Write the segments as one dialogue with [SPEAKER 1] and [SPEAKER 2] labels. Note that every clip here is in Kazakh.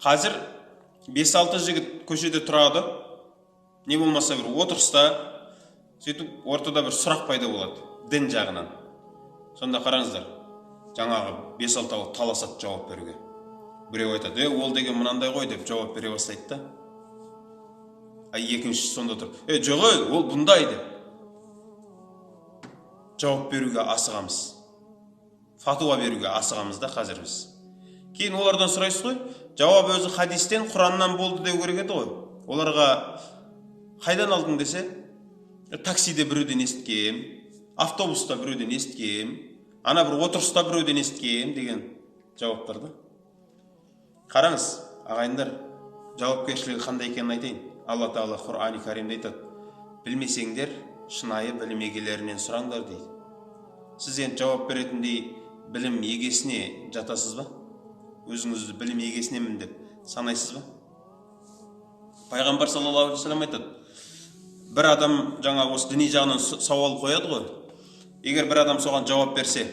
[SPEAKER 1] Қазір 5-6 жігіт көшеде тұрады, не болмаса бір отырыста, сөйтіп ортада бір сұрақ пайда болады дін жағынан. Сонда қараңыздар, жаңағы 5-6 таласады жауап беруге. Біреу айтады, ол деген мынандай ғой деп жауап бере бастайды да. А екіншісі сонда тұрып, жоқ, ол бұндай деп жауап беруге асығамыз. Фатуа беруге асығамыз да қазір біз. Кейін олардан сұрайсыз ғой, жауап өзі хадистен, Құраннан болды деу керек еді ғой. Оларға қайдан алдың десе, таксиде біреуден естігем, автобуста біреуден естігем, ана бір отырыста біреуден естігем деген жауаптар да. Қараңыз, ағайындар, жауапкершілігі қандай екенін айтайын. Алла Тағала Құрани Каримде айтады, білмесеңдер, шынайы білім егелерінен сұраңдар дейді. Сіз енді жауап беретіндей білім егесіне жатасыз ба? Өзіңізді білім егесінемін деп санайсыз ба? Пайғамбар саллаллаху алейхи вассалам айтады, бір адам жаңа осы діни жағынан сауал қояды ғой. Егер бір адам соған жауап берсе,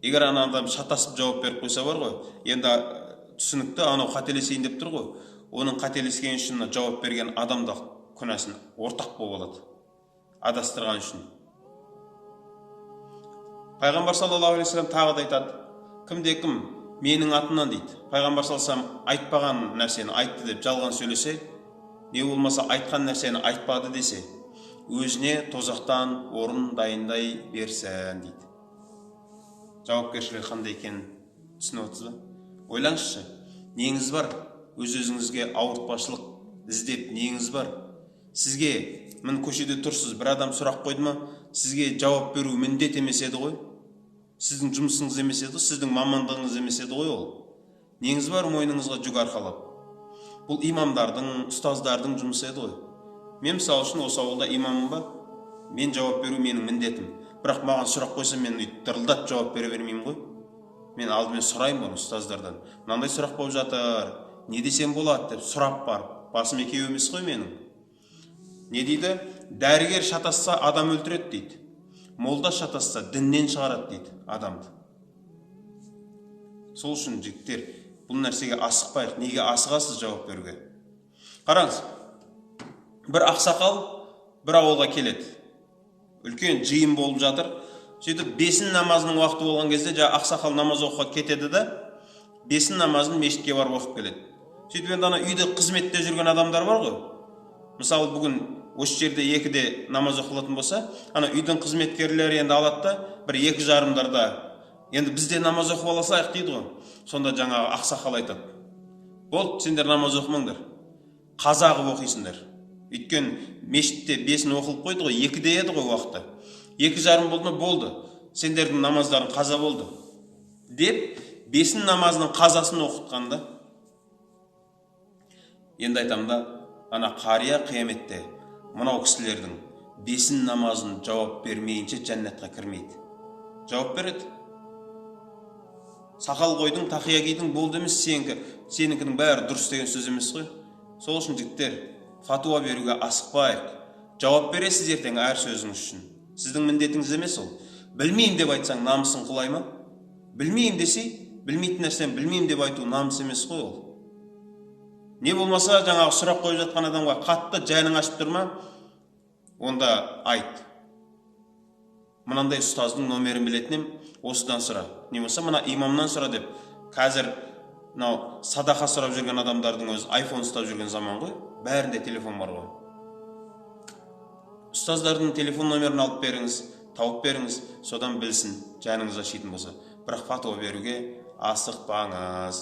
[SPEAKER 1] егер ана адам шатасып жауап беріп қойса бар ғой, енді түсінікті, анау қателесейін деп тұр ғой, оның қателескені үшін жауап берген адам да күнәсін ортақ болып алады, адастырған үшін. Пайғамбар саллаллаху алейхи вассалам тағы да айтады, кімде кім менің атымнан дейді, пайғамбар саллаллаху алейхи вассалам айтпаған нәрсені айтты деп жалған сөйлесе, не болмаса айтқан нәрсені айтпады десе, өзіне тозақтан орын дайындай берсін дейді. Жауапкершілігі қандай екенін түсініп отырсыз ба? Ойлаңызшы, неңіз бар? Өз-өзіңізге ауыртпашылық іздеп неңіз бар? Сізге мін көшеде тұрсыз, бір адам сұрақ қойды ма, сізге жауап беру міндет емес еді ғой. Сіздің жұмысыңыз емес еді, сіздің мамандығыңыз емес еді ғой ол. Неңіз бар мойныңызға жүк арқалап? Бұл имамдардың, ұстаздардың жұмысы еді ғой. Мен мысалы үшін осы ауылда имаммын ба? Мен жауап беру менің міндетім. Бірақ маған сұрақ қойса, мен дырылдап жауап бере бермеймін ғой. Мен алдымен сұраймын оны ұстаздардан. Мынандай сұрақ болып жатыр, не десем болады деп сұрап барып, басым екеу емес қой менің. Не дейді? Дәрігер шатасса адам өлтіреді дейді. Молда шатасса діннен шығарады дейді адамды. Сол үшін жігіттер, бұл нәрсеге асықпайық. Неге асығасыз жауап беруге? Қараңыз, бір ақсақал бір ауылға келеді. Үлкен жиын болып жатыр. Сөйтіп бесін намазының уақыты болған кезде жаңа ақсақал намаз оқуға кетеді да, бесін намазын мешітке барып оқып келеді. Сөйтіп енді ана үйде қызметте жүрген адамдар бар ғой. Мысалы бүгін осы жерде 2-де намаз оқылатын болса, ана үйдің қызметкерлері енді алады да, бір 2:30-дарда енді бізде намаз оқып аласайық дейді ғой. Сонда жаңағы ақсақал айтады, болды, сендер намаз оқымаңдар, қаза қылып оқисыңдар. Өйткені мешітте бесін оқылып қойды ғой, 2-де еді ғой уақыты. 2:30 болды ма, болды, сендердің намаздарың қаза болды деп бесін намазының қазасын оқытқанда. Енді айтамын да, ана қария қияметте мынау кісілердің бесін намазын жауап бермейінше жәннатқа кірмейді. Жауап береді. Сақал қойдың, тақия кидің, болды емес, сенікі, сенікінің бәрі дұрыс деген сөз емес қой. Сол үшін жігіттер, фатуа беруге асықпайық. Жауап бересіз ертең әр сөзіңіз үшін. Сіздің міндетіңіз емес ол. Білмеймін деп айтсаң, намысың құлай ма? Білмеймін десе, білмейтін нәрсені білмеймін деп айту намыс емес қой ол. Не болмаса жаңағы сұрақ қойып жатқан адамға қатты жаның ашып тұр ма? Онда айт. Мынандай ұстаздың номерін білетін ем, осыдан сұра. Не болмаса мына имамнан сұра деп. Қазір мынау садақа сұрап жүрген адамдардың өзі айфон ұстап жүрген заман ғой. Бәрінде телефон бар ғой. Ұстаздардың телефон номерін алып беріңіз, тауып беріңіз, содан білсін, жаныңыз ашитын болса. Бірақ фатуа беруге асықпаңыз.